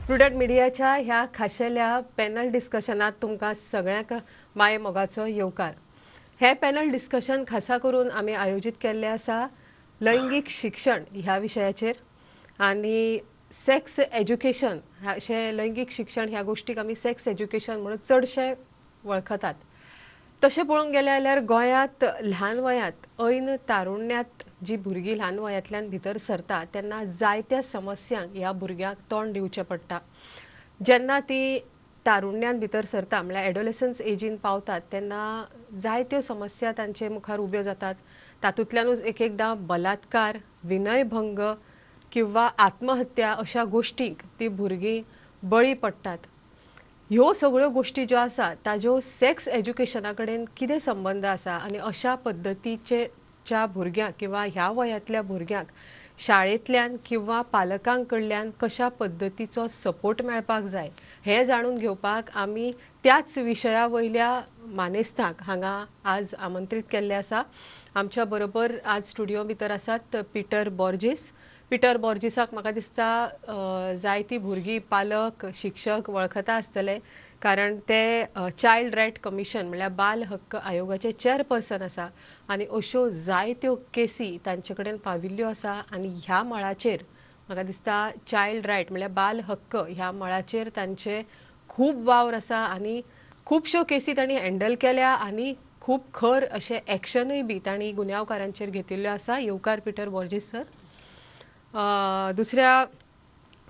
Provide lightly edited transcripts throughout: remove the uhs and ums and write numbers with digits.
Prudent मिडियाच्या ह्या खाशेल्या पॅनल डिस्कशनात तुमकां सगळ्यांक माये मोगाचो येवकार. हें पॅनल डिस्कशन खासा करून आमी आयोजीत केल्लें आसा लैंगीक शिक्षण ह्या विशयाचेर आनी सेक्स एज्युकेशन अशें लैंगीक शिक्षण ह्या गोश्टीक आमी सेक्स एज्युकेशन म्हणून चडशे वळखतात. तशें पळोवंक गेलें जाल्यार गोंयांत ल्हान वयांत ऐन तारुण्यांत जी भुरगीं ल्हान वयांतल्यान भितर सरता तेन्ना जायत्या समस्यांक ह्या भुरग्यांक तोंड दिवचें पडटा. जेन्ना ती तारुण्यांत भितर सरता म्हणल्यार एडोलेसन्स एजीन पावतात तेन्ना जायत्यो समस्या तांचे मुखार उब्यो जातात. तातूंतल्यानूच एक एकदां बलात्कार, विनयभंग किंवा आत्महत्या अशा गोश्टींक ती भुरगीं बळी पडटात. ह्यो सगळ्यो गोश्टी ज्यो आसा ताज्यो सेक्स एज्युकेशना कडेन कितें संबंद आसा आनी अशा पद्दतीचे च्या भुरग्यांक किंवा ह्या वयांतल्या भुरग्यांक शाळेंतल्यान किंवा पालकां कडल्यान कशा पद्दतीचो सपोर्ट मेळपाक जाय हें जाणून घेवपाक आमी त्याच विशया वयल्या मानेस्तांक हांगा आज आमंत्रीत केल्ले आसा. आमच्या बरोबर आज स्टुडियो भितर आसात पीटर बॉर्जीस. पीटर बॉर्जीसाक म्हाका दिसता जायतीं भुरगीं, पालक, शिक्षक वळखता आसतले, कारण ते चायल्ड रायट कमिशन म्हणल्यार बाल हक्क आयोगाचे चेअरपर्सन आसा आनी अश्यो जायत्यो केसी तांचे कडेन पाविल्ल्यो आसा. आनी ह्या मळाचेर म्हाका दिसता चायल्ड रायट म्हणल्यार बाल हक्क ह्या मळाचेर तांचे खूब वावर आसा आनी खुबश्यो केसी तांणी हँडल केल्या आनी खूब खर अशें एक्शनूय बी तांणी गुन्यांवकारांचेर घेतिल्ल्यो आसा. येवकार पीटर बॉर्जीस सर. दुसऱ्या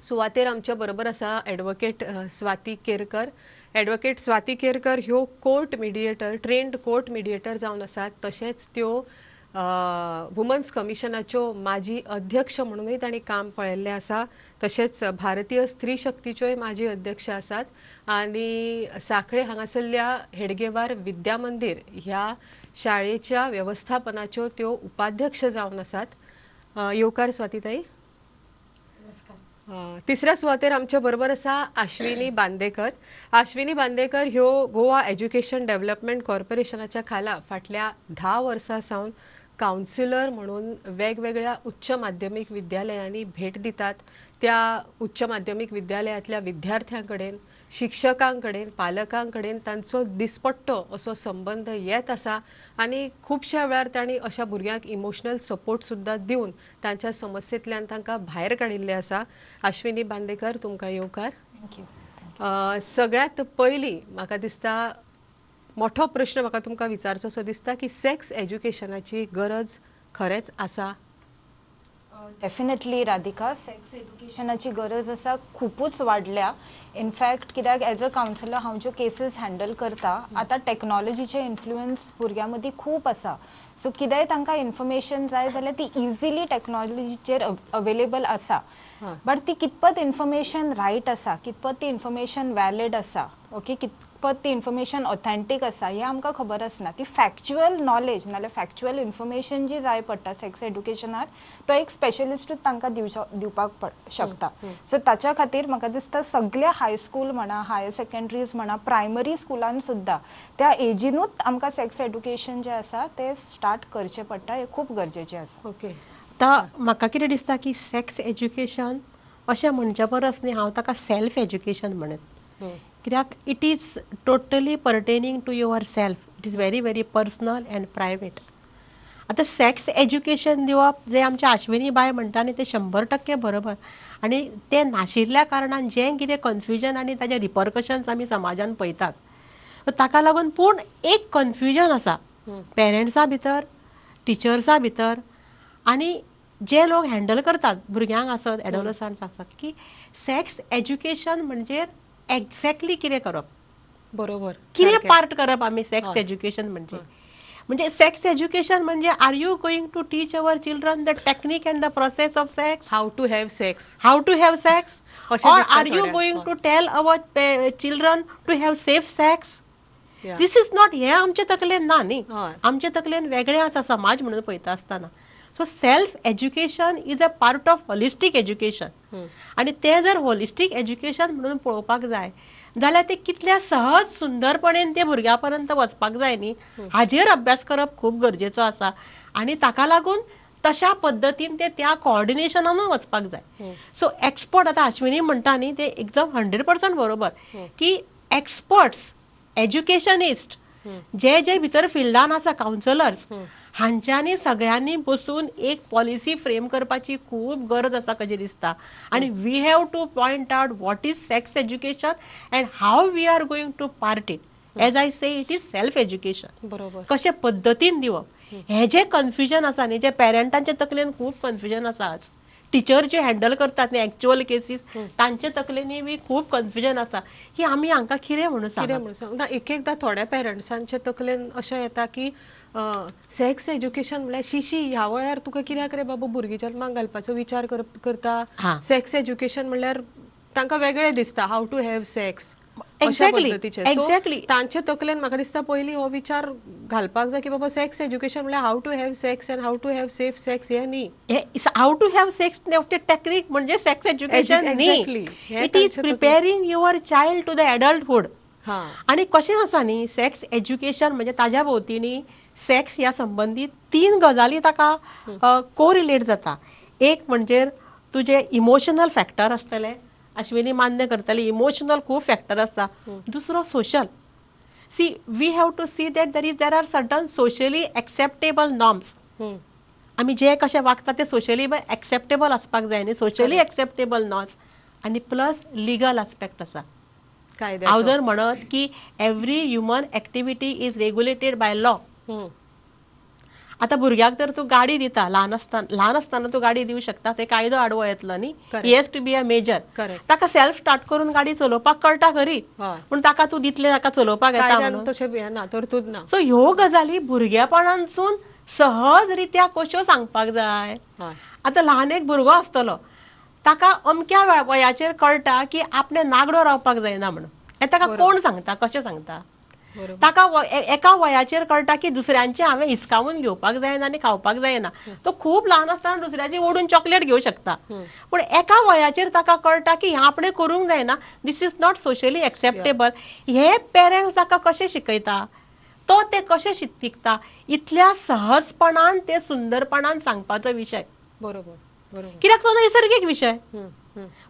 सुवातेर आमच्या बरोबर आसा एडवोकेट स्वाती केरकर. एडवोकेट स्वाती केरकर ह्यो court mediator, trained court mediator जावन आसात. तशेंच त्यो वुमन्स कमिशनाच्यो माजी अध्यक्ष म्हणूनय तांणी काम पळयल्लें आसा. तशेंच भारतीय स्त्री शक्तीच्योय माजी अध्यक्ष आसात आनी साखळे हांगासरल्या हेडगेवार विद्या मंदीर ह्या शाळेच्या वेवस्थापनाच्यो त्यो उपाध्यक्ष जावन आसात. येवकार स्वातीताई. तिसऱ्या सुवातेर आमच्या बरोबर आसा आश्विनी बांदेकर. आश्विनी बांदेकर ह्यो गोवा एज्युकेशन डेव्हलपमेंट कॉर्पोरेशनाच्या खाला फाटल्या 10 वर्सां सावन कावन्सिलर म्हणून वेगवेगळ्या उच्च माध्यमीक विद्यालयांनी भेट दितात. त्या उच्च माध्यमीक विद्यालयांतल्या विद्यार्थ्यां कडेन, शिक्षकां कडेन, पालकां कडेन तांचो दिसपट्टो असो संबंद येत आसा आनी खुबश्या वेळार तांणी अशा भुरग्यांक इमोशनल सपोर्ट सुद्दां दिवन तांच्या समस्येंतल्यान तांकां भायर काडिल्लें आसा. आश्विनी बांदेकर, तुमकां येवकार. Thank you. सगळ्यांत पयलीं म्हाका दिसता मोठो प्रश्न म्हाका तुमकां विचारचो असो दिसता की सेक्स एज्युकेशनाची गरज खरेंच आसा? डेफिनेटली राधिका, सेक्स एड्युकेशनाची गरज आसा, खुबूच वाडल्या. इनफॅक्ट कित्याक एज अ कावन्सिलर हांव ज्यो केसीस हँडल करता, आतां टॅक्नॉलॉजीचे इन्फ्लुयन्स भुरग्यां मदीं खूब आसा. सो कितेंय तांकां इन्फॉर्मेशन जाय जाल्यार ती इजिली टॅक्नॉलॉजीचेर अवेलेबल आसा. बट ती कितपत इन्फॉर्मेशन रायट आसा, कितपत ती इन्फॉर्मेशन वॅलीड आसा, ओके, कितपत ती इन्फॉर्मेशन ऑथेंटीक आसा हें आमकां खबर आसना. ती फॅक्च्युअल नॉलेज नाल्यार फॅक्च्युअल इन्फॉर्मेशन जी जाय पडटा सेक्स एड्युकेशनार, तो एक स्पेशलिस्टूच तांकां दिवपाक शकता. सो ताच्या खातीर म्हाका दिसता सगल्या हायस्कूल म्हणा, हायर सेकंडरीज म्हणा, प्रायमरी स्कुलान सुद्दां त्या एजीनूच आमकां सेक्स एड्युकेशन जें आसा तें स्टार्ट करचें पडटा, हें खूब गरजेचें आसा. ओके, आतां म्हाका कितें दिसता की सेक्स एज्युकेशन अशें म्हणचे परस न्ही, हांव ताका सेल्फ एज्युकेशन म्हणत. कित्याक it is totally pertaining to your self, it is very very personal and private. आतां सेक्स एज्युकेशन दिवप जें आमच्या आश्विनी बाय म्हणटा न्ही तें 100% बरोबर, आनी तें नाशिल्ल्या कारणान जें कितें कन्फ्युजन आनी ताजे रिपरकशन्स आमी समाजान पळयतात, ताका लागून पूण एक कन्फ्युजन आसा पेरंट्सां भितर, टिचर्सां भितर आनी जे लोक हँडल करतात भुरग्यांक आसत, एडोलसंट्स आसत, की सेक्स एज्युकेशन म्हणजे एक्झॅक्टली कितें करप, बरोबर कितें पार्ट करप आमी सेक्स एज्युकेशन म्हणजे. म्हणजे सेक्स एज्युकेशन म्हणजे are you going to teach our children the technique and the process of sex, how to have sex, how to have sex, or are you going to tell our children to have safe sex? This is not, हें आमचे तकलेन ना न्ही, आमचे तकलेन वेगळें आसा समाज म्हणून पळयता आसतना. So self education is a part of holistic education, आनी तें जर होलिस्टीक एज्युकेशन म्हणून पळोवपाक जाय जाल्यार तें कितल्या सहज सुंदरपणेन तें भुरग्यां पर्यंत वचपाक जाय न्ही, हाजेर अभ्यास करप खूब गरजेचो आसा. आनी ताका लागून तशा पद्दतीन ते त्या कोऑर्डिनेशनानूय वचपाक जाय. सो एक्सपर्ट आतां अश्विनी म्हणटा न्ही ते एकदम 100% बरोबर की एक्सपर्ट्स, एज्युकेशनिस्ट जे जे भितर फिल्डान आसा, कावन्सलर्स, हांच्यांनी सगळ्यांनी बसून एक पॉलिसी फ्रेम करपाची खूब गरज आसा कशें दिसता. आनी we have to point out what is sex education and how we are going to part it. As I say, it is self education. बरोबर. कशे पद्दतीन दिवप हें जें कन्फ्युजन आसा न्ही, जें पेरंटांच्या तकलेन खूब कन्फ्युजन आसा आज, टिचर ज्यो हँडल करतात न्ही एक्चुअल केसीस तांच्या तकलेनी बी खूब कन्फ्युजन आसा की आमी हांकां कितें म्हणून कितें सांगप. म्हणून सांग ना. एक एकदां थोड्या पेरंट्सांच्या तकलेन अशें येता की सेक्स एज्युकेशन म्हणल्यार शिशी ह्या वयार तुका कित्याक रे बाबा भुरगीं जल्माक घालपाचो विचार करता. सेक्स एज्युकेशन म्हणल्यार तांकां वेगळें दिसता, how to have sex अशा पद्दतीचें. सो तांचे तकलेन म्हाका दिसता पयलीं हो विचार घालपाक जाय की बाबा सेक्स एज्युकेशन म्हणल्यार how to have sex and how to have safe sex हें न्ही. How to have sex technique म्हणजे सेक्स एज्युकेशन न्ही. It is preparing your child to the adulthood. आनी कशें आसा न्ही, सेक्स एज्युकेशन म्हणजे ताज्या भोंवतणी सेक्स ह्या संबंदीत 3 गजाली ताका कोरिलेट जाता. एक म्हणजे तुजें इमोशनल फॅक्टर आसतलें, अश्विनी मान्य करतली, इमोशनल खूब फॅक्टर आसता. दुसरो social. See we have to see that there are certain socially acceptable norms. आमी जे कशें वागता ते सोशली एक्सेप्टेबल आसपाक जाय न्ही, सोशली एक्सेप्टेबल नॉर्म्स. आनी प्लस लिगल आस्पेक्ट आसा. हांव जर म्हणत की every human activity is regulated by law. आतां भुरग्याक जर तूं गाडी दिता ल्हान आसतना तूं गाडी दिवं शकता, ते कायदो आडवो येतलो न्ही, he has to be a major. ताका सेल्फ स्टार्ट करून गाडी चलोवपाक कळटा खरी, पूण ताका तूं दितलें ताका चलोवपाक येता म्हणून. सो ह्यो गजाली भुरगेपणांतसून सहज रित्या कश्यो सांगपाक जाय. आतां ल्हान एक भुरगो आसतलो, ताका अमक्या वयाचेर कळटा की आपणें नागडो रावपाक जायना म्हणून, हें ताका कोण सांगता, कशें सांगता? ताका एका वयाचेर कळटा की दुसऱ्यांचे हांवें हिसकावून घेवपाक जायना आनी खावपाक जायना. तो खूब ल्हान आसतना दुसऱ्याची ओडून चॉकलेट घेवं शकता, पूण एका वयाचेर ताका कळटा की हें आपणें करूंक जायना, this is not socially acceptable. हे पेरंट्स ताका कशें शिकयता, तो ते कशें शिकता, इतल्या सहजपणान ते सुंदरपणान सांगपाचो विशय. बरोबर. कित्याक तो नैसर्गीक विशय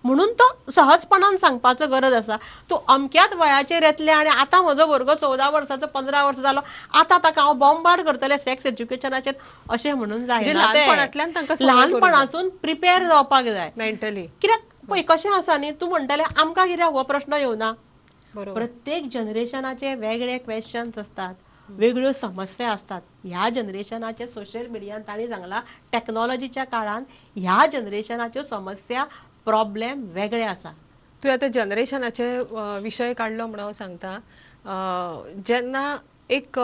म्हणून तो सहजपणान सांगपाचो गरज आसा. तूं अमक्याच वयाचेर येतलें आनी आतां म्हजो भुरगो 14 वर्साचो 15 वर्सां जालो, आतां ताका हांव बॉम्बार्ड करतलें सेक्स एज्युकेशनाचेर अशें म्हणून जायना. ल्हानपणासून प्रिपेर जावपाक जाय मेंटली. कित्याक पळय कशें आसा न्ही, तूं म्हणटलें आमकां कित्याक हो प्रश्न येवना. प्रत्येक जनरेशनाचे वेगळे क्वेश्चन्स आसतात, वेगळ्यो समस्या आसतात. ह्या जनरेशनाचे सोशल मिडियान तांणी सांगलां, टॅक्नोलॉजीच्या काळान ह्या जनरेशनाच्यो समस्या प्रॉब्लेम वेगळे आसा. तुवें आतां जनरेशनाचे विशय काडलो म्हणून हांव सांगता, जेन्ना एक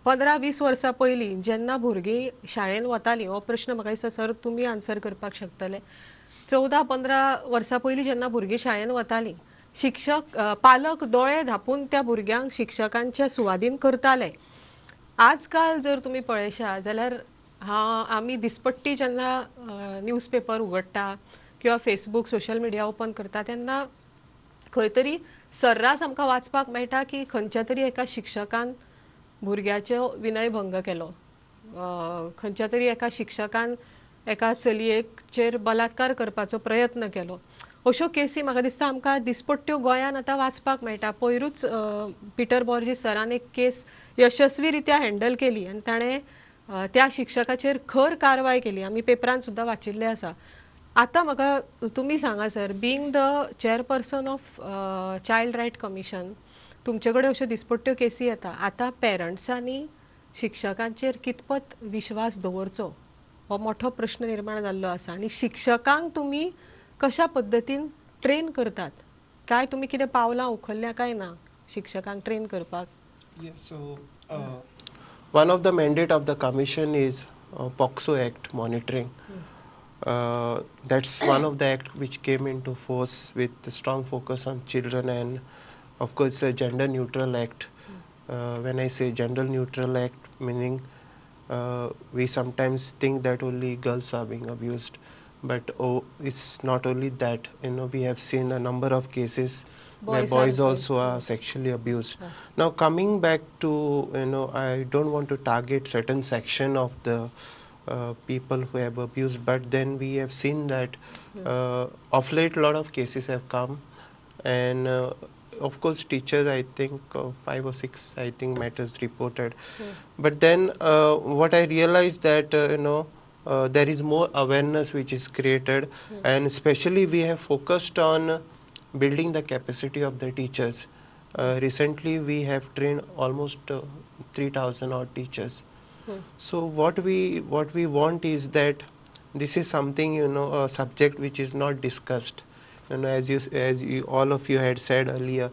15-20 वर्सां पयलीं जेन्ना भुरगीं शाळेन वतालीं, हो प्रश्न म्हाका दिसता सर तुमी आन्सर करपाक शकतले. 14-15 वर्सां पयलीं जेन्ना भुरगीं शाळेन वतालीं, शिक्षक पालक दोळे धांपून त्या भुरग्यांक शिक्षकांच्या सुवादीन करताले. आजकाल जर तुमी पळयशा जाल्यार आमी दिसपट्टी जेन्ना न्यूजपेपर उगडटा किंवा फेसबूक सोशल मिडिया ओपन करता तेन्ना खंय तरी सर्रास आमकां वाचपाक मेळटा की खंयच्या तरी एका शिक्षकान भुरग्याचो विनयभंग केलो, खंयच्या तरी एका शिक्षकान एका चलयेचेर बलात्कार करपाचो प्रयत्न केलो. अश्यो केसी म्हाका दिसता आमकां दिसपट्ट्यो गोंयांत आतां वाचपाक मेळटा. पयरूच पिटर बॉर्जीस सरान एक केस यशस्वी रित्या हँडल केली आनी ताणें त्या शिक्षकाचेर खर कारवाय केली, आमी पेपरान सुद्दां वाचिल्लें आसा. आतां म्हाका तुमी सांगा sir, being the chairperson of child right commission, तुमचे कडेन अश्यो दिसपट्ट्यो केसी येता, आतां पेरंट्सांनी शिक्षकांचेर कितपत विश्वास दवरचो हो मोठो प्रश्न निर्माण जाल्लो आसा. आनी शिक्षकांक तुमी कशा पद्दतीन ट्रेन करतात, काय तुमी कितें पावलां उखल्ल्या काय ना शिक्षकांक ट्रेन करपाक? So one of the mandate of the commission is POCSO Act monitoring. That's one of the act which came into force with the strong focus on children and of course a gender neutral act. When I say gender neutral act, meaning we sometimes think that only girls are being abused, but it's not only that. You know, we have seen a number of cases where boys also are sexually abused. Now coming back to, you know, I don't want to target certain section of the people who have abused. But then we have seen that of late lot of cases have come, and of course teachers, I think 5 or 6 I think matters reported. But then what I realized that you know, there is more awareness which is created, and especially we have focused on building the capacity of the teachers. Recently we have trained almost 3,000 odd teachers. So what we want is that this is something, you know, a subject which is not discussed, you know, as you all of you had said earlier.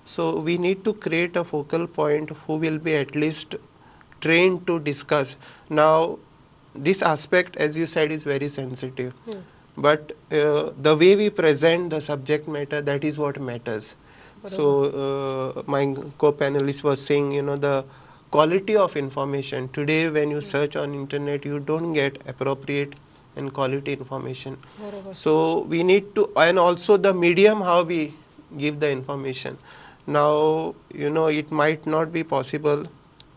So we need to create a focal point who will be at least trained to discuss. Now this aspect, as you said, is very sensitive, but the way we present the subject matter, that is what matters. So my co-panelist was saying, you know, the quality of information. Today when you search on internet, you don't get appropriate and quality information. So we need to, and also the medium how we give the information. Now, you know, it might not be possible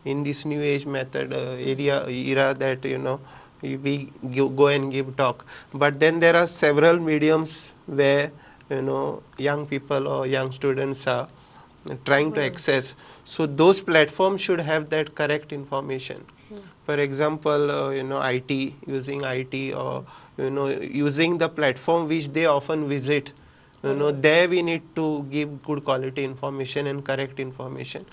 in this new age method era that, you know, we go and give talk. But then there are several mediums where, you know, young people or young students are trying to access. So those platforms should have that correct information. For example, you know, IT, using IT, or, you know, using the platform which they often visit. You know, there we need to give good quality information and correct information.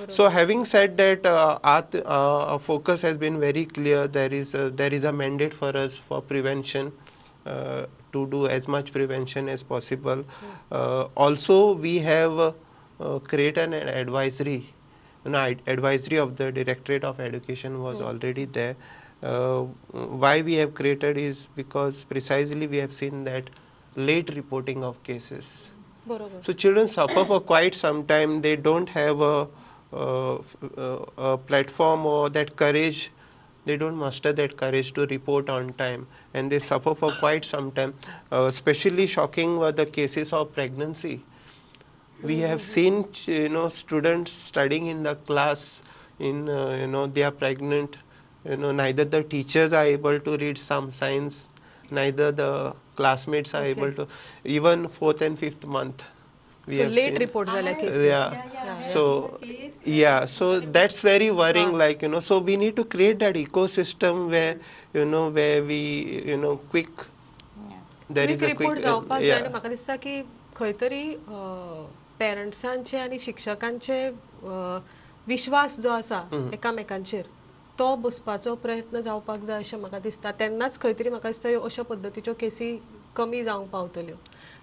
So having said that, our focus has been very clear. There is a mandate for us for prevention, to do as much prevention as possible. Also, we have created an advisory. You know, advisory of the Directorate of Education was already there. Why we have created is because precisely we have seen that late reporting of cases. So children suffer for quite some time. They don't have a platform or that courage. They don't muster that courage to report on time, and they suffer for quite some time. Especially shocking were the cases of pregnancy. We have seen, you know, students studying in the class, in you know, they are pregnant. You know, neither the teachers are able to read some signs, neither the classmates are able to, even 4th and 5th month. We so late report झाल्या cases. Yeah. So yeah, so that's very worrying. Like, you know, so we need to create that ecosystem where, you know, where we, you know, quick, there is a quick report जावपाक जाय. आनी म्हाका दिसता की खंय तरी पेरंट्सांचे आनी शिक्षकांचे विश्वास जो आसा एकामेकांचेर तो बसपाचो प्रयत्न जावपाक जाय अशें म्हाका दिसता. तेन्नाच खंय तरी म्हाका दिसता अशा पद्दतीच्यो केसी कमी जावंक पावतल्यो.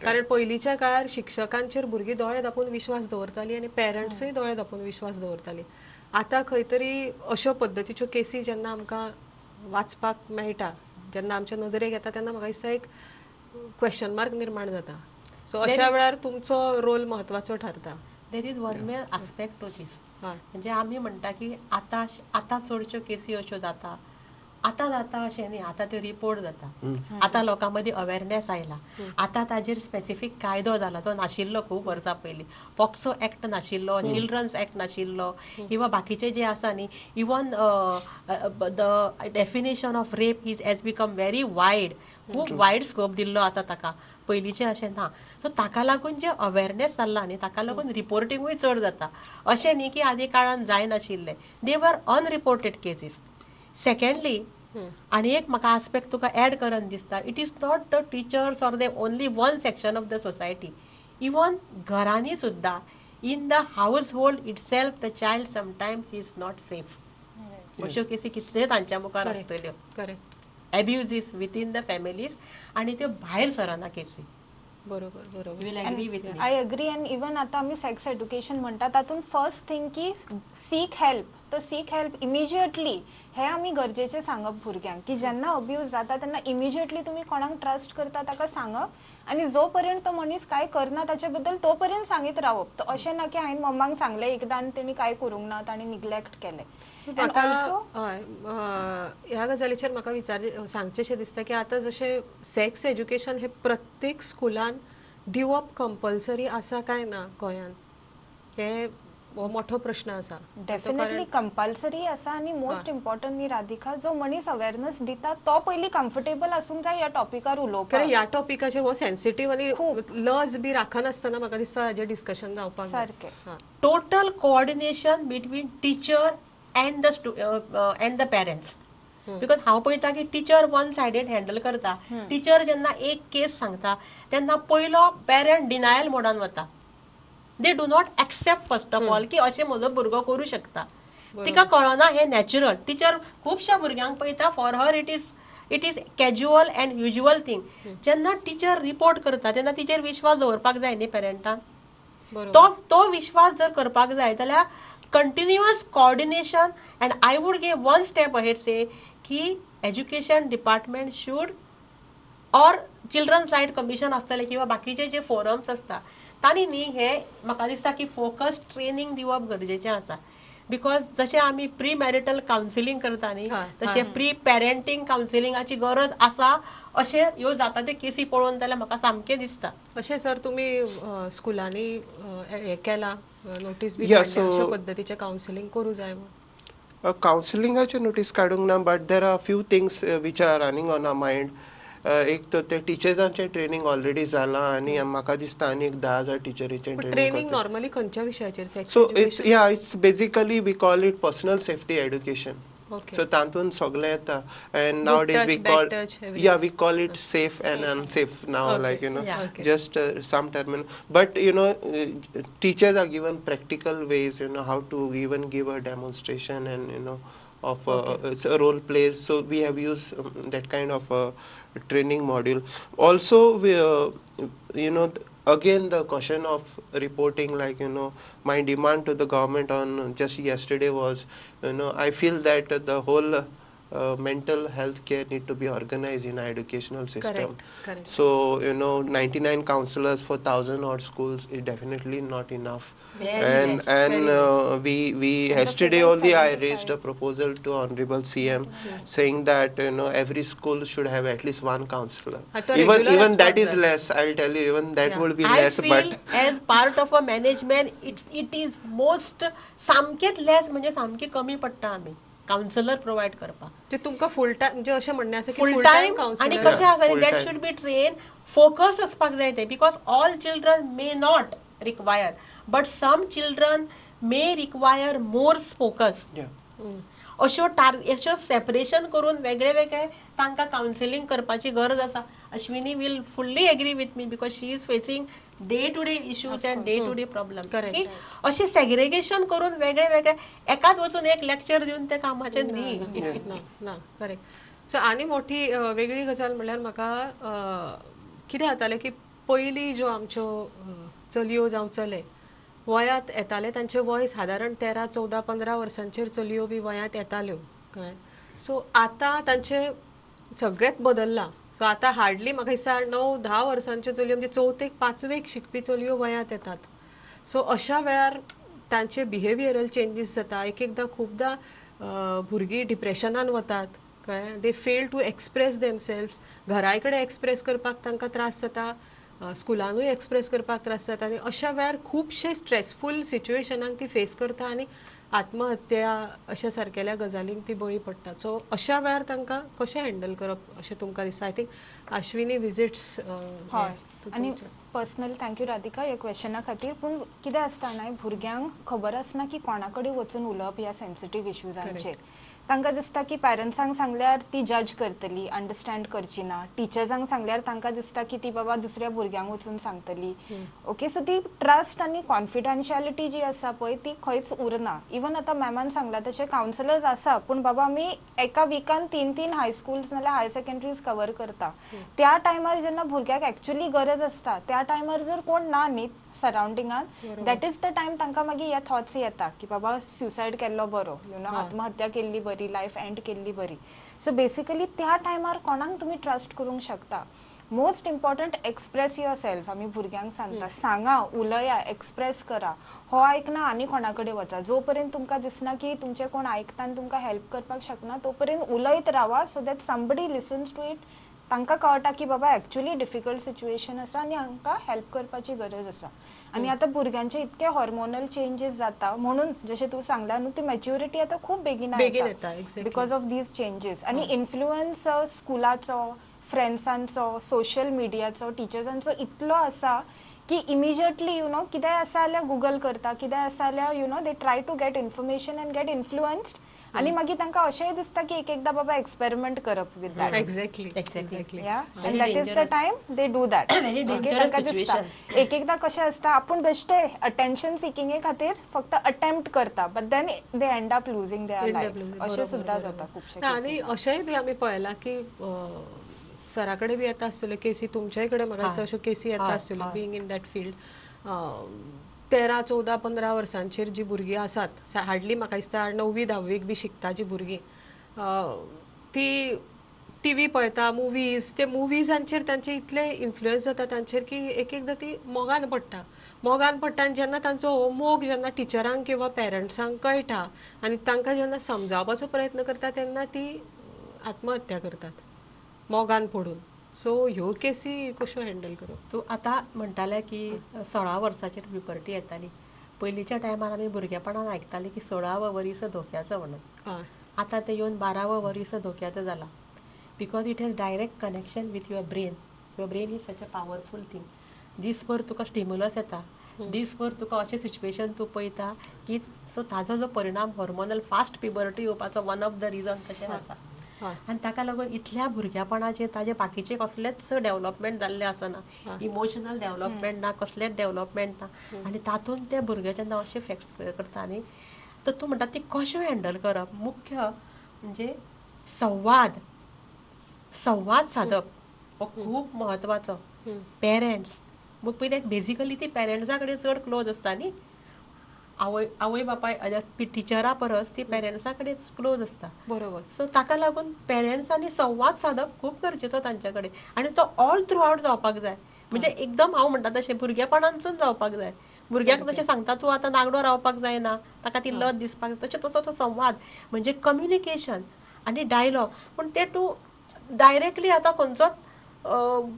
कारण पयलींच्या काळार शिक्षकांचेर भुरगीं दोळे धांपून विश्वास दवरतालीं आनी पेरंट्सूय दोळे धांपून विश्वास दवरतालीं. आतां खंय तरी अश्यो पद्दतीच्यो केसी जेन्ना आमकां वाचपाक मेळटा, जेन्ना आमच्या नदरेक येता, तेन्ना म्हाका दिसता एक क्वेश्चन मार्क निर्माण जाता. सो अशा वेळार तुमचो रोल म्हत्वाचो ठरता. There is one more aspect to this. म्हणजे आमी म्हणटा की आतां आतां चडश्यो केसी अश्यो जाता, आतां जाता अशें न्ही, आतां त्यो रिपोर्ट जाता, आतां लोकां मदीं अवेरनेस आयला, आतां ताजेर स्पेसिफीक कायदो जाला जो नाशिल्लो खूब वर्सां पयलीं. पॉक्सो एक्ट नाशिल्लो, चिल्ड्रन्स एक्ट नाशिल्लो, किंवा बाकीचे जे आसा न्ही, even the definition of rape is has become very wide. खूब वायड स्कोप दिल्लो आतां ताका, पयलींचें अशें ना. सो ताका लागून जें अवेरनेस जाल्ला न्ही, ताका लागून रिपोर्टिंगूय चड जाता. अशें न्ही की आदी काळान जायनाशिल्लें, they were unreported cases. Secondly, आनी एक म्हाका आस्पेक्ट तुका एड करन दिसता, it is not the teachers or the only one section of the society, even घरांनी सुद्दां, in the household itself the child sometimes is not safe. अश्यो केसी कितले तांच्या मुखार आसतल्यो. Correct. Abuses within the families आनी त्यो भायर सरना केसी. बरोबर बरोबर. You will agree with me. I agree. And even आतां आमी सेक्स एड्युकेशन म्हणटा तातूंत फर्स्ट थिंग की सीक हेल्प. तो सीक हेल्प इमिजिएटली हें आमी गरजेचें सांगप भुरग्यांक की जेन्ना अब्यूज जाता तेन्ना इमिजिएटली तुमी कोणाक ट्रस्ट करता ताका सांगप आनी जो पर्यंत तो मनीस कांय करना ताचे बद्दल तो पर्यंत सांगीत रावप. तो अशें ना की हांवें मम्माक सांगलें एकदां आनी तेणी कांय करूंक ना, ताणें निग्लेक्ट केलें. म्हाका ह्या गजालीचेर म्हाका विचार सांगचेंशें दिसता की आतां जशें सेक्स एज्युकेशन हें प्रत्येक स्कुलान दिवप कंपल्सरी आसा काय ना गोंयांत, हें हो मोठो प्रश्न आसा. डेफिनेटली कंपल्सरी आसा आनी मोस्ट इम्पॉर्टंट न्ही राधिका, जो मनीस अवेरनस दिता तो पयलीं कम्फर्टेबल आसूंक जाय ह्या टॉपिकार उलोवपाक. कारण ह्या टॉपिकाचेर हो सेन्सिटीव आनी लज बी राखनासतना म्हाका दिसता हाजेर डिस्कशन जावपाक सारकें. Total coordination between teacher and the parents. Because हांव पळयता की टिचर वन सायडेड हँडल करता. टिचर जेन्ना एक केस सांगता तेन्ना पयलो पेरंट डिनायल मोडान वता. They do not accept first of all की अशें म्हजो भुरगो करूं शकता. तिका कळना हें नॅचरल. टिचर खुबश्या भुरग्यांक पळयता, for her it is casual and usual thing. जेन्ना टिचर रिपोर्ट करता तेन्ना तिचेर विश्वास दवरपाक जाय न्ही पेरंटान. तो विश्वास जर करपाक जाय जाल्यार continuous coordination. And I would give one step ahead say की education department should or children's right commission आसतलें किंवा बाकीचे जे फोरम्स आसता तांणी न्ही हे म्हाका दिसता की फोकस ट्रेनींग दिवप गरजेचें आसा. Because जशें आमी प्री मॅरिटल कावन्सिलींग करता न्ही तशें प्री पॅरेंटींग कावन्सिलिंगाची गरज आसा अशें ह्यो जाता ते केसी पळोवन जाल्यार म्हाका सामकें दिसता. अशें सर तुमी स्कुलांनी हें केलां नोटीस बी अशा पद्दतीचें कावन्सिलींग करूं जाय म्हणून? कावन्सिलिंगाचें नोटीस काडूंक ना, but there are few things which are running on our mind. एक तर ते टिचर्सांचें ट्रेनींग ऑलरेडी जालां आनी म्हाका दिसता आनी एक 10,000 टिचरींचें ट्रेनींग नॉर्मली खंयच्या विशयाचेर? So it's yeah it's basically we call it personal safety education. So तातूंत सगळें येता. And nowadays we call yeah we call it safe and unsafe now, like you know just some termin, but you know teachers are given practical ways, you know, how to even give a demonstration and you know of role plays. So we have used that kind of training module. Also we, you know, again the question of reporting, like you know, my demand to the government on just yesterday was, you know, I feel that the whole mental health care need to be organized in our educational system. Correct, correct. So you know, 99 counselors for 1,000 odd schools is definitely not enough. Very and we yesterday only I raised a proposal to Honorable CM saying that you know every school should have at least one counselor. Even that is less. I'll tell you, even that would be less. I feel but as part of a management, it is most सामकेच less म्हणजे सामके कमी पडटा आमी councillor provide करपाक. ते तुमकां फुल time म्हणजे अशें म्हणणें आसा की फुल टायम आनी कशें आसा that should be train focus आसपाक जाय ते, because all children may not require but some children may require more focus. अश्यो अश्यो सेपरेशन करून वेगळे वेगळे तांकां कावन्सिलींग करपाची गरज आसा. Ashwini will fully agree with me because she is facing day to day issues and day to day problems. की अशें सेग्रेगेशन करून वेगळे वेगळे एकाच वचून एक लेक्चर दिवन ते कामाचें न्ही. ना करेक्ट. सो आनी मोठी वेगळी गजाल म्हणल्यार म्हाका कितें जातालें की पयलीं ज्यो आमच्यो चलयो जावं चले वयांत येताले तांचें वय सादारण 13, 14, 15 वर्सांचेर चलयो बी वयांत येताल्यो, कळ्ळें. सो आतां तांचें सगळेंच बदल्लां. सो आतां हार्डली म्हाका दिसता 9, 10 वर्सांच्यो चलयो म्हणजे 4th, 5वेक शिकपी चलयो वयांत येतात. सो अशा वेळार तांचे बिहेवियरल चेंजीस जाता. एक एकदां खुबदां भुरगीं डिप्रेशनान वतात, कळ्ळें. They fail to express themselves. घराय कडेन एक्सप्रेस करपाक तांकां त्रास जाता, स्कुलानूय एक्सप्रेस करपाक त्रास जाता आनी अशा वेळार खुबशे स्ट्रेसफूल सिच्युएशनाक ती फेस करता आनी आत्महत्या अशा सारकेल्या गजालींक ती बळी पडटा. सो अशा वेळार तांकां कशें हँडल करप अशें तुमकां दिसता? I think Ashwini visits. हय, आनी पर्सनल thank you Radhika ह्या क्वेश्चना खातीर. पूण कितें आसता न्हय, भुरग्यांक खबर आसना की कोणा कडेन वचून उलोवप ह्या सेन्सिटीव इश्यूजांचेर. तांकां दिसता की पेरंट्सांक सांगल्यार ती जज करतली, अंडरस्टँड करची ना. टिचर्सांक सांगल्यार तांकां दिसता की ती बाबा दुसऱ्या भुरग्यांक वचून सांगतली. ओके, सो ती ट्रस्ट आनी कॉन्फिडेन्शियलिटी जी आसा पळय ती खंयच उरना. इवन आतां मॅमान सांगलां तशें कावन्सिलर्स आसा, पूण बाबा आमी एका विकान 3 हाय स्कुल्स नाल्यार हायर सेकंडरीज कवर करता. त्या टायमार जेन्ना भुरग्याक एक्चुअली गरज आसता त्या टायमार जर कोण ना न्ही सरावंडिंगान, that is the time तांकां मागीर ह्या थॉट्स येता की बाबा सुसायड केल्लो बरो, you know, आत्महत्या केल्ली बरी, लायफ एंड केल्ली बरी. सो बेसिकली त्या टायमार कोणाक तुमी ट्रस्ट करूंक शकता. Most important express yourself. आमी भुरग्यांक सांगता, सांगा, उलया, एक्सप्रेस करा. हो आयकना आनी कोणा कडेन वचा. जो पर्यंत तुमकां दिसना की तुमचें कोण आयकता आनी तुमकां हेल्प करपाक शकना तो पर्यंत उलयत रावा, so that somebody listens to it. तांकां कळटा की बाबा एक्चुअली डिफिकल्ट सिच्युएशन आसा आनी हांकां हेल्प करपाची गरज आसा. आनी आतां भुरग्यांचे इतके हॉर्मोनल चेंजीस जाता म्हणून जशें तूं सांगला न्हू, ती मॅच्युरिटी आतां खूब बेगीन बेगीन येता, because of these changes. आनी इन्फ्लुयन्स स्कुलाचो, फ्रेंड्सांचो, सोशल मिडियाचो, टिचर्सांचो इतलो आसा की इमिजिएटली you know कितेंय आसा जाल्यार गुगल करता, कितेंय आसा जाल्यार you know they try to get information and get influenced. आनी मागीर तांकां अशेंय दिसता की एक एकदां बाबा एक्सपेरिमेंट करप with that. Exactly, exactly. And that is the time they do that. तांकां दिसता एक एकदां कशें आसता आपूण बेश्टे अटेन्शन सिकिंगे खातीर फक्त अटेम्प्ट करता, but then they end up losing their life, अशें सुद्दां जाता खुबशे. आनी अशेंय बी आमी पळयलां की सरा कडेन बी येता आसतल्यो केसी, तुमच्याय कडेन म्हाका दिसता अश्यो केसी येता आसतल्यो. बीइंग इन that field 13, 14, 15 वर्सांचेर जी भुरगीं आसात, हार्डली म्हाका दिसता 9वी 10वीक बी शिकता जी भुरगीं, ती टी व्ही पळयता, मुवीज, ते मुवीजांचेर तांचे इतले इन्फ्लुयन्स जाता तांचेर की एक एकदां ती मोगान पडटा, मोगान पडटा. आनी जेन्ना तांचो हो मोग जेन्ना टिचरांक किंवा पेरंट्सांक कळटा आनी तांकां जेन्ना समजावपाचो प्रयत्न करता तेन्ना ती आत्महत्या करतात मोगान पडून. सो ह्यो केसी कश्यो हँडल करप? तूं आतां म्हणटालें की 16 वर्सांचेर प्युबर्टी येताली. पयलींच्या टायमार आमी भुरगेपणान आयकतालीं की 16 वरीस धोक्याचो म्हणून. आतां तें येवन 12 वरीस धोक्याचो जाला, because it has direct connection with your brain. Your brain is such a powerful thing. दीसभर तुका स्टिम्युलस येता, दीसभर तुका अशें सिच्युएशन तूं पळयता की सो ताजो जो परिणाम हॉर्मोनल फास्ट प्युबर्टी येवपाचो वन ऑफ the reason तशें आसा. आनी ताका लागून इतल्या भुरग्यापणाचेर ताजे बाकीचे कसलेच डेवलपमेंट जाल्लें आसना, इमोशनल डेवलपमेंट ना, कसलेच डेवलपमेंट ना, आनी तातूंत ते भुरगे जेन्ना अशे फॅक्ट्स करता न्ही, तर तूं म्हणटा ती कशें हँडल करप. मुख्य म्हणजे संवाद, संवाद सादप हो खूब म्हत्वाचो. पेरंट्स पयलीं बेजिकली ती पेरंट्सा कडेन चड क्लोज आसता न्ही, आवय आवय बापाय टिचरा परस ती पेरंट्सा कडेन क्लोज आसता. बरोबर. सो ताका लागून पेरंट्सांनी संवाद सादप खूब गरजेचो तांचे कडेन, आनी तो ऑल थ्रू आवट जावपाक जाय. म्हणजे एकदम हांव म्हणटा तशें भुरगेपणानसून जावपाक जाय. भुरग्याक जशें सांगता तूं आतां नागडो रावपाक जायना, ताका ती लज दिसपाक जाय, तशें तसो तो संवाद म्हणजे कम्युनिकेशन आनी डायलॉग. पूण ते तूं डायरेक्टली आतां खंयचोच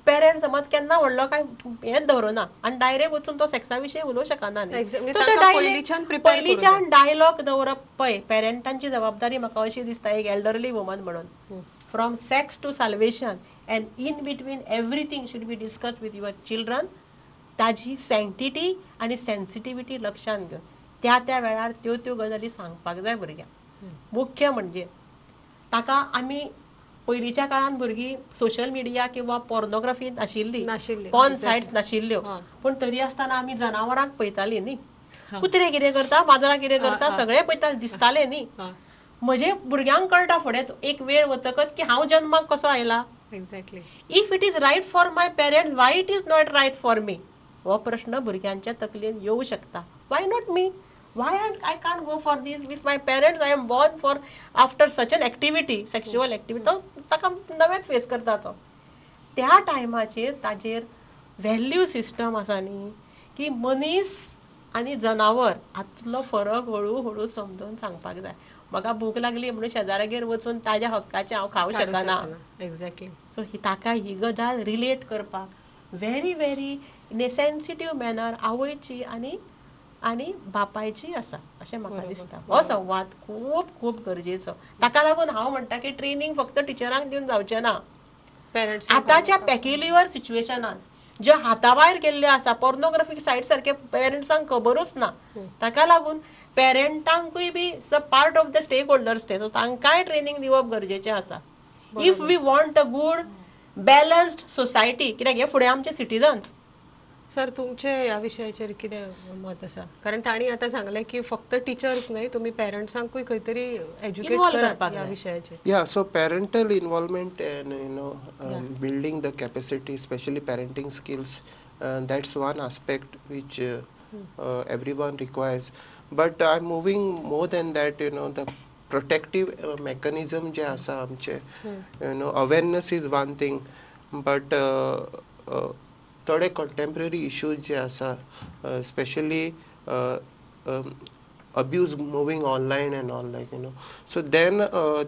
पेरंट समज केन्ना व्हडलो काय हेंच दवरना आनी डायरेक्ट वचून तो सेक्सा विशीं उलोवंक शकना न्ही. पयलींच्यान डायलॉग दवरप पळय पेरंटांची जबाबदारी म्हाका अशी दिसता एक एल्डरली वुमन म्हणून. From sex to salvation and in between everything should be discuss with your children. ताजी सँक्टिटी आनी सेन्सिटिविटी लक्षांत घेवन त्या त्या वेळार त्यो त्यो गजाली सांगपाक जाय भुरग्यांक. मुख्य म्हणजे ताका आमी पयलींच्या काळान भुरगीं सोशल मिडिया किंवा पोर्नोग्राफी नाशिल्ली, पॉर्न सायट्स नाशिल्ल्यो, पूण तरी आसतना आमी जनावरांक पळयतालीं न्ही, कुत्रे कितें करता, माजरां कितें करता, सगळें पळयतालें, दिसतालें न्ही. म्हजे भुरग्यांक कळटा फुडें एक वेळ वतकच की हांव जन्माक कसो आयला. Exactly. If it is right for my parents, why it is not right for me, हो प्रश्न भुरग्यांच्या तकलेन येवं शकता. Why not me, why I can't go for this with my parents, I am born for after such an activity, sexual activity. तो ताका नवेंच face करता तो. त्या टायमाचेर ताजेर व्हॅल्यू सिस्टम आसा न्ही की मनीस आनी जनावर हातूंतलो फरक हळू हळू समजून सांगपाक जाय. म्हाका भूक लागली म्हणून शेजाऱ्यागेर वचून ताज्या हक्काचें हांव खावंक शकना. एक्झॅक्टली. सो ताका ही गजाल रिलेट करपाक very very in a sensitive manner आवयची आनी आनी बापायची आसा अशें म्हाका दिसता. हो संवाद खूब खूब गरजेचो. ताका लागून हांव म्हणटा की ट्रेनींग फक्त टिचरांक दिवन जावचें ना, पेरंट्स आतांच्या पेक्युलियर सिच्युएशनान ज्यो हाता भायर गेल्ल्यो आसा, पोर्नोग्राफीक सायट सारके पेरंट्सांक खबरूच ना, ताका लागून पेरंटांकूय बी part of the stakeholders ते, सो तांकांय ट्रेनींग दिवप गरजेचें आसा. If we want a good balanced society, कित्याक हे फुडें आमचे सिटीजन्स. सर, तुमचे ह्या विशयाचेर कितें मत आसा? कारण तांणी आतां सांगलें की फक्त टिचर्स न्हय, तुमी पेरंट्सांकूय खंय तरी एज्युकेट करात ह्या विशयाचेर. Yeah, so parental involvement and you know building the capacity, specially parenting skills, that's one aspect which everyone requires. But I am moving more than that, you know the protective mechanism जे आसा आमचे, you know awareness is one thing, but थोडे contemporary issues जे आसा, specially abuse moving online and all, like you know. So then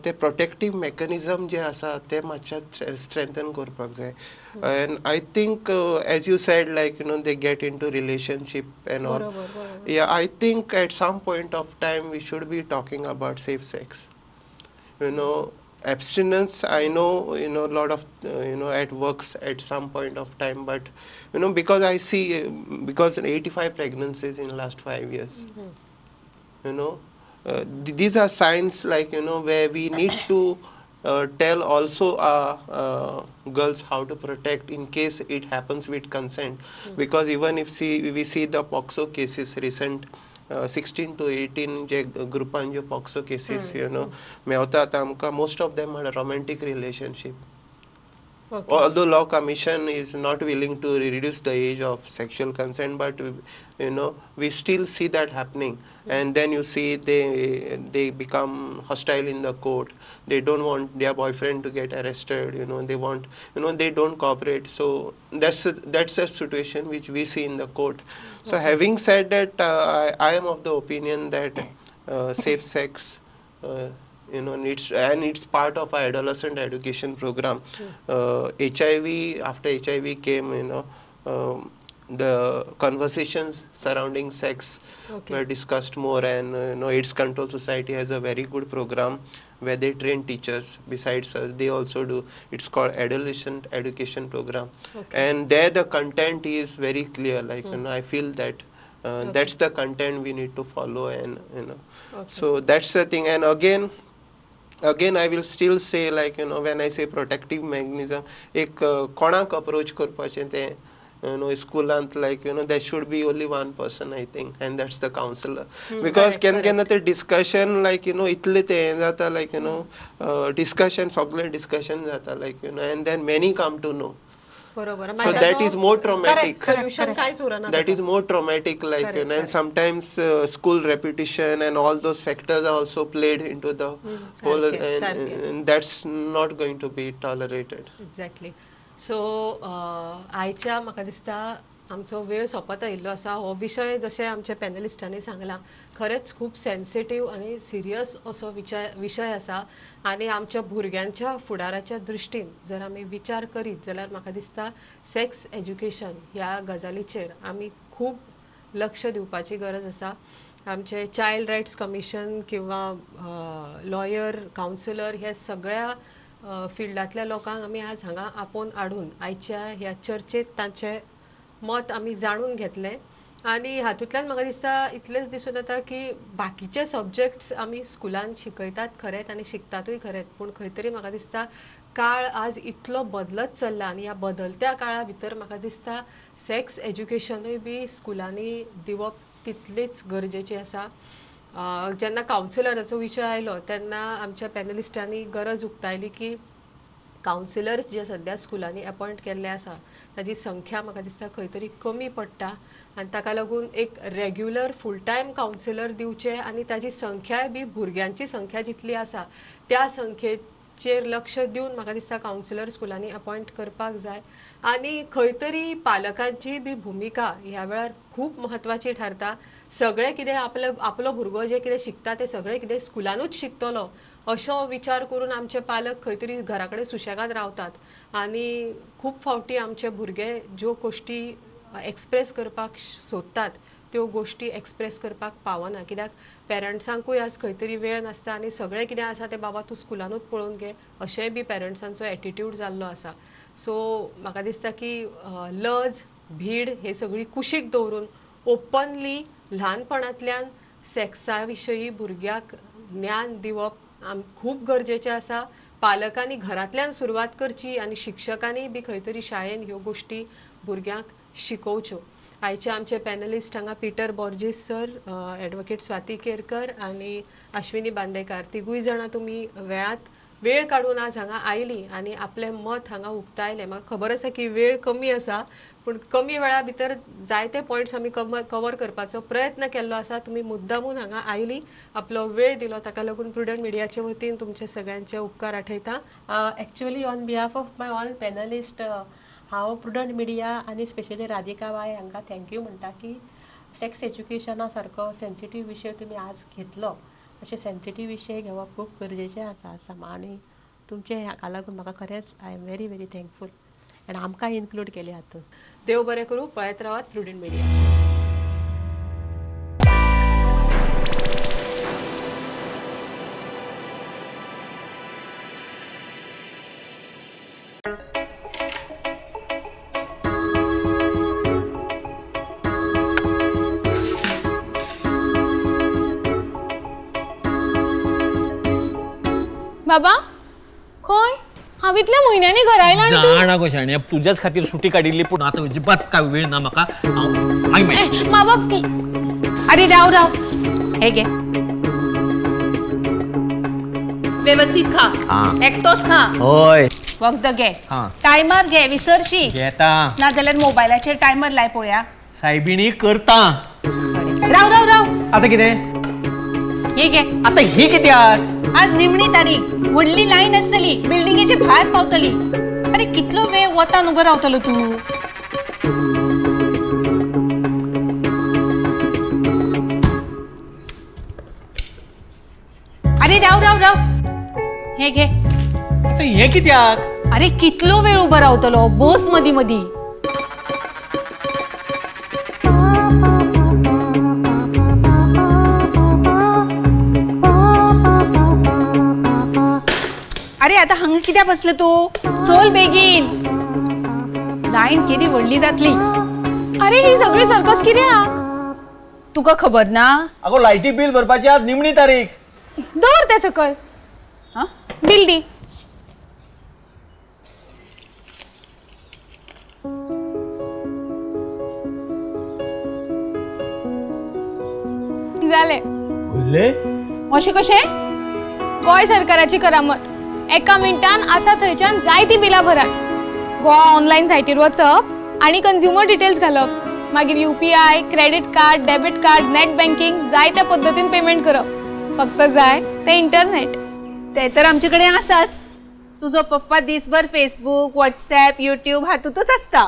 ते protective mechanism जे आसा ते मातशे strengthen करपाक जाय. And I think as you said, like you know, they get into relationship and all. बरोबर बरोबर Yeah, I think at some point of time we should be talking about safe sex. You know, abstinence, I know, you know, a lot of, you know, at works at some point of time, but, you know, because I see, because 85 pregnancies in last 5 years, you know, these are signs like, you know, where we need to tell also girls how to protect in case it happens with consent. Because even if we see the POCSO cases recent, 16 to 18 जे ग्रुपान ज्यो POCSO cases, you know, मेवता आतां आमकां, most of them are romantic relationship. Okay Although law commission is not willing to reduce the age of sexual consent, but you know, we still see that happening. And then you see they become hostile in the court. They don't want their boyfriend to get arrested, you know, they want, you know, they don't cooperate. So that's a situation which we see in the court. So having said that, I am of the opinion that safe sex, you know, needs, and it's part of our adolescent education program. HIV, after HIV came, you know, the conversations surrounding sex were discussed more, and you know, AIDS Control Society has a very good program where they train teachers. Besides us, they also do, it's called adolescent education program. And there the content is very clear, like, you know, I feel that that's the content we need to follow, and you know, so that's the thing. And again I will still say, like you know, when I say protective mechanism, एक कोणाक approach करपाचें तें, you know, स्कुलांत, like you know, there should be only one person, I think, and that's the counselor. Because केन्ना केन्ना ते discussion, like you know, इतलें तें हें जाता, like you know, discussion, सगळें discussion जाता, like you know, and then many come to know. बरोबर So that is more traumatic. Solution कांयच उरना. That is more traumatic, like you know, and sometimes school reputation and all those factors are also played into the whole, and that's not going to be tolerated. Exactly. So आयच्या म्हाका दिसता आमचो वेळ सोंपत आयिल्लो आसा. हो विशय जशें आमच्या पॅनलिस्टांनी सांगलां, खरेंच खूब सेन्सिटीव आनी सिरियस असो विशय आसा, आनी आमच्या भुरग्यांच्या फुडाराच्या दृश्टीन जर आमी विचार करीत जाल्यार म्हाका दिसता सेक्स एज्युकेशन ह्या गजालीचेर आमी खूब लक्ष दिवपाची गरज आसा. आमचे चायल्ड रायट्स कमिशन किंवा लॉयर, कावन्सिलर ह्या सगळ्या फिल्डांतल्या लोकांक आमी आज हांगा आपोवन हाडून आयच्या ह्या चर्चेत तांचें मत आमी जाणून घेतलें. आनी हातूंतल्यान म्हाका दिसता इतलेंच दिसून येता की बाकीचे सब्जेक्ट्स आमी स्कुलान शिकयतात खरेंच आनी शिकतातूय खरेंच, पूण खंय तरी म्हाका दिसता काळ आज इतलो बदलत चल्ला आनी ह्या बदलत्या काळा भितर म्हाका दिसता सेक्स एज्युकेशनूय बी स्कुलांनी दिवप तितलीच गरजेची आसा. जेन्ना कावन्सिलराचो विशय आयलो तेन्ना आमच्या पॅनलिस्टांनी गरज उक्तायली की कावन्सिलर्स जे सद्या स्कुलांनी अपॉयंट केल्ले आसा ताजी संख्या म्हाका दिसता खंय तरी कमी पडटा, आनी ताका लागून एक रेग्युलर फूल टायम कावन्सिलर दिवचे आनी ताजी संख्याय बी भुरग्यांची संख्या जितली आसा त्या संख्येचेर लक्ष दिवन म्हाका दिसता कावन्सिलर स्कुलांनी अपॉयंट करपाक जाय. आनी खंय तरी पालकांची बी भुमिका ह्या वेळार खूब म्हत्वाची थारता. सगळें कितें आपलो भुरगो जें कितें शिकता तें सगळें कितें स्कुलानूच शिकतलो असो विचार करून आमचे पालक खंय तरी घरा कडेन सुशेगाद रावतात, आनी खूब फावटी आमचे भुरगे ज्यो गोश्टी एक्सप्रेस करपाक सोदतात त्यो गोश्टी एक्सप्रेस करपाक पावना, कित्याक पेरंट्सांकूय आज खंय तरी वेळ नासता आनी सगळें कितें आसा तें बाबा तूं स्कुलानूच पळोवन घे अशेंय बी पेरंट्सांचो एटिट्यूड जाल्लो आसा. सो म्हाका दिसता की लज, भीड हे सगळी कुशीक दवरून ओपनली ल्हानपणांतल्यान सेक्सा विशयी भुरग्याक ज्ञान दिवप खूब गरजेचें आसा. पालकांनी घरांतल्यान सुरवात करची आनी शिक्षकांनी बी खंय तरी शाळेन ह्यो गोश्टी भुरग्यांक शिकोवच्यो. आयचे आमचे पॅनलिस्ट हांगा Peter Borges sir, advocate Swati Kerkar आनी आश्विनी बांदेकार, तिगूय जाणां तुमी वेळ काडून आज हांगा आयली आनी आपलें मत हांगा उक्तायलें. म्हाका खबर आसा की वेळ कमी आसा, पूण कमी वेळा भितर जायते पॉयंट्स आमी कवर करपाचो प्रयत्न केल्लो आसा. तुमी मुद्दामून हांगा आयली, आपलो वेळ दिलो, ताका लागून प्रुडंट मिडियाचे वतीन तुमचे सगळ्यांचे उपकार आठयता. Actually on behalf of my all panelist हांव प्रुडंट मिडिया आनी स्पेशली राधिका बाय हांकां thank you म्हणटा की सेक्स एज्युकेशना सारको सेन्सिटीव विशय तुमी आज घेतलो, अशे सेन्सिटीव विशय घेवप खूब गरजेचें आसा आनी तुमचे हाका लागून म्हाका खरेंच I am very very thankful आनी आमकां इन्क्लूड केले हातूंत. देव बरें करूं. पळयत रावात प्रुडंट मिडिया. बाबा खंय हांव इतल्या म्हयन्यांनी घरा आयला आनी तूं जाणा गो शाण्या, तुज्याच खातीर सुटी काडिल्ली, पूण आतां अजिबात काय वेळ ना म्हाका. हांव बाबा. अरे राव राव, हे घे, व्यवस्थित खा, एकटोच खा. हय वखद घे, टायमर घे, विसरशी घेता ना जाल्यार मोबायलाचेर टायमर लाय पळोवया. सायबिणी करता. राव राव राव, आतां कितें? हे घे. आतां ही कित्याक? आज निमणी तारीख, व्हडली लायन आसतली, बिल्डिंगेचे भायर पावतली. अरे कितलो वेळ वतान उबो रावतलो तूं? अरे राव राव राव, हे घे. आतां हें कित्याक? अरे कितलो वेळ उबो रावतलो, बस मदी मदी. अरे आता हांगा कित्याक बसलो तूं? चल बेगीन, लायन केदी व्हडली जातली. अरे ही सगळी सर्कस कित्याक? तुका खबर ना? अगो लायटी बिल भरपाची आज निमणी तारीख. दवर ते सकल, बिल दी. जालें. अशें कशें? गोंय सरकाराची करामत, एका मिनटान आसा थंयच्यान जायती बिलां भरात. गोवा ऑनलायन सायटीर वचप आनी कंझ्युमर डिटेल्स घालप, मागीर UPI, credit card, debit card, net banking जाय त्या पद्दतीन पेमेंट करप. फक्त जाय ते इंटरनेट. ते तर आमचे कडेन आसाच. तुजो पप्पा दिसभर फेसबूक, व्हॉट्सॅप, युट्यूब हातूंतच आसता.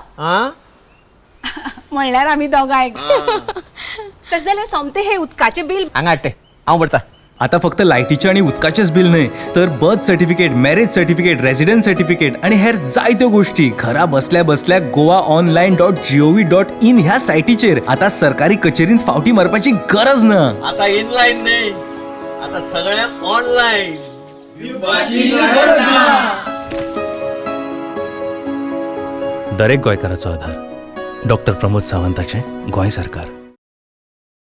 म्हणल्यार आमी दोगांय. तशें जाल्यार सोमतें हें उदकाचें बिल हांगा हाडटे, हांव भरता. आता फक्त लायटीचें आनी उदकाचेंच बिल न्हय तर birth certificate, marriage certificate, residence certificate आनी हेर जायत्यो गोष्टी घरा बसल्या बसल्या goaonline.gov.in ह्या सायटीचेर आता सरकारी कचेरींत फावटी मारपाची गरज ना. आता इनलायन न्हय, आता सगळें ऑनलायन. दरेक गोंयकाराचो आधार डॉक्टर प्रमोद सावंताचें गोंय सरकार.